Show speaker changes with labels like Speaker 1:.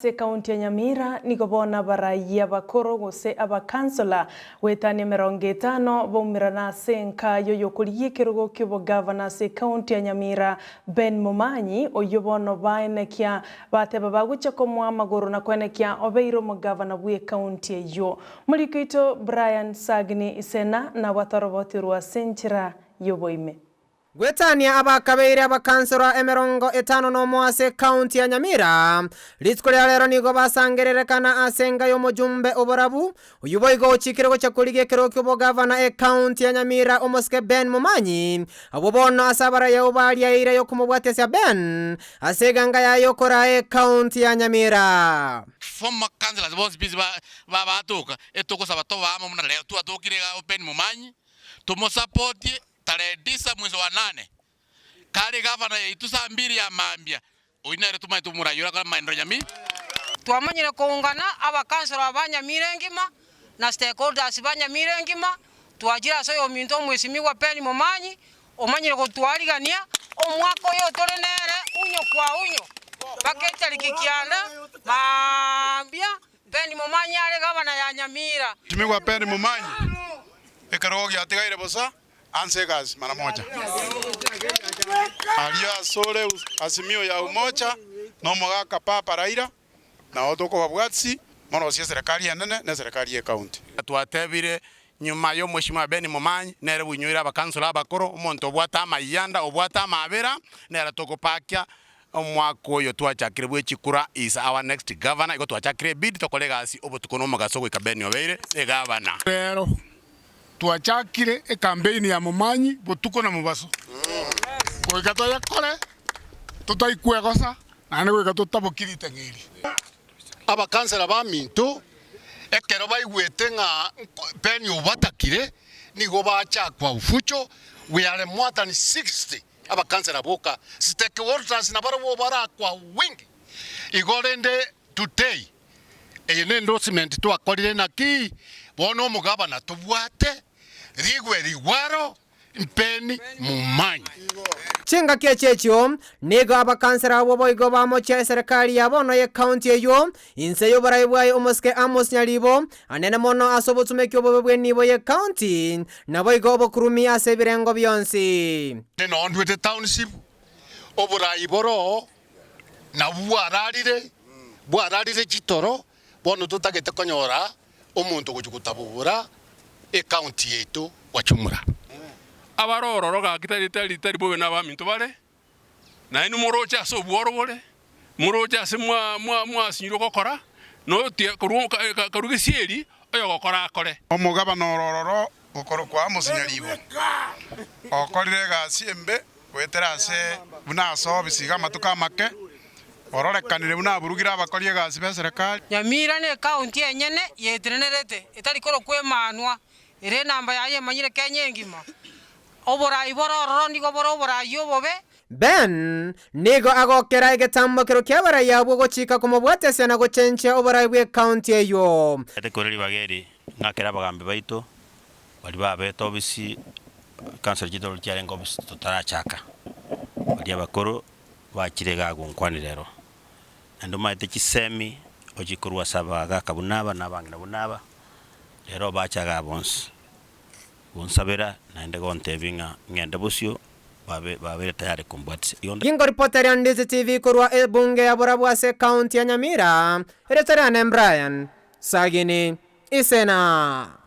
Speaker 1: Ase ekaunti ya Nyamira nigo bono abaraiyi abakoro gose abakansola goetania 50 baumerana ase enka y'oyokorigia ekerogo ki'obogavana ase ekaunti ya Nyamira Ben Momanyi oyio bono baenekia bateba bagochia komoa amagoro na koenekia obeire omogavana bw'ekaunti eyio. Moriko oito Brian Sagini Isena nabwate oroboti orwo ase enchera y'oboime.
Speaker 2: Gwetania abakabeire abakansorwa 51 ase ekaunti ya Nyamira, rituko ria rero nigo basangererekana ase enka y'omojumbe oborabu, oyio boigo ochikire gochia korigia ekerogo ki'obogavana ekaunti ya Nyamira omosike Ben Momanyi, abwo bono ase abarayau baria eira y'okomobwatia sia Ben ase eganga yaye y'okoraa ekaunti ya Nyamira.
Speaker 3: Former councillors bonsi pi ba batoka, etogosaba tobe amo buna rero twatokire igaa Ben Momanyi, tomosapotie Tarehe tisa mwezi wa nane, kare gavana yaito saa mbiri ya mambia, oyio nere tomaete omoraia orakore amaenderero Nyamira.
Speaker 4: Twamanyire koungana abakansoro ba Nyamira engima na stakeholders ba Nyamira engima, twachire ase oyominto omwesimigwa Ben Momanyi, omanyire gotwarigania omwaka oyo tore nere unyo kwa unyo mpaka etariki kianda maambia Ben Momanyi are gavana ya Nyamira.
Speaker 5: Timigwa Ben Momanyi, ekerogo giatigaire bosa Ansa egasi mara moja. Aria asore Azimio ya Umoja na omogaka Papa Raila nao tokobabwatisi morosie eserekari enene na eserekari ye county.
Speaker 3: Twatebire nyuma y'omweshimiwa Ben Momanyi nere bwinyoire abakansoro abakoro, omonto obwate amayianda, obwate amabera, nere togopakia omwaka oyo twachakire bwe chikura is our next governor, igo twachakire ebidi tokore egasi obotuko na omogaso goika Ben obeire egavana.
Speaker 6: Rero Twachakire ekampeini ya Momanyi botuko na mobaso, goika toyekore totaikwegosa naende goika totabokie ritang'a eri.
Speaker 7: Abakansela baminto ekero baigwete ng'a Ben obatakire, nigo bachakwa ufucho, we are more than 60 abakansela boka, stakeholders nabarabwo barakwa wingi. Igo rende today Eye nendorsement twakorire naki bono omogabana tobwate rigwe rigwaro mpeni momanyi.
Speaker 2: Chingaki echi echio nigo abakansera abwo boigo bamochia eserekari ya bono y'ecounty eyio inse y'oborai bwaye omosike Amos Nyaribo anene mono ase obotumeki obobe bw'enibo y'ecounty naboigo obokurumi ase ebirengo bionsi.
Speaker 7: Noo ndwete township oborai boroo Nabwo bwararire, bwararire chitoro, bono totagete konyora omonto ogochia gotabobora ecounty yaito gwachumura.
Speaker 8: Abare ororo gaki tari tari tari bobe nabaminto bare, nainwe moroche ase obworo bore, moroche ase mwa mwa mwasinyirwe gokora, notie korwa ka karwa gesieri, oyogokora akore.
Speaker 5: Omogabana ore ororo okorokwa Amos Nyaribo, okorire egasi embe goetera ase buna ase obisi iga amatuko amake, ororekanire buna aburugire abakori egasi b'eserekari.
Speaker 4: Nyamira necounty enyene yetenenerete etari korokwa emanwa, ere enamba yaye emanyire Kenya engima. Oborai bore ororo nigo bore oborai obobe.
Speaker 2: Ben nigo agokera egetambokero ki'abarai abwo gochika komobwatesia na gochenchia oborai bw'ecounty eyio.
Speaker 9: Tekore ribaga eri ng'akere abagambi baito baria babete obisi, council chiaito rirorio chiarenge obisi totarachaka, baria abakoro bachire igaa gonkwanera ero. Naende omanyete chisemi ochikorwa ase abagaka buna aba na abang'ina buna aba, rero bacha igaa bonsi, gonsabera naende gontebia ng'a ng'ende bosio babe babeire tayari kombwatisia. Igo
Speaker 2: Ginkoripotera Ndizi TV korwa ebunge ya Borabu ase ekaunti ya Nyamira, erieta riane Brian Sagini Isena.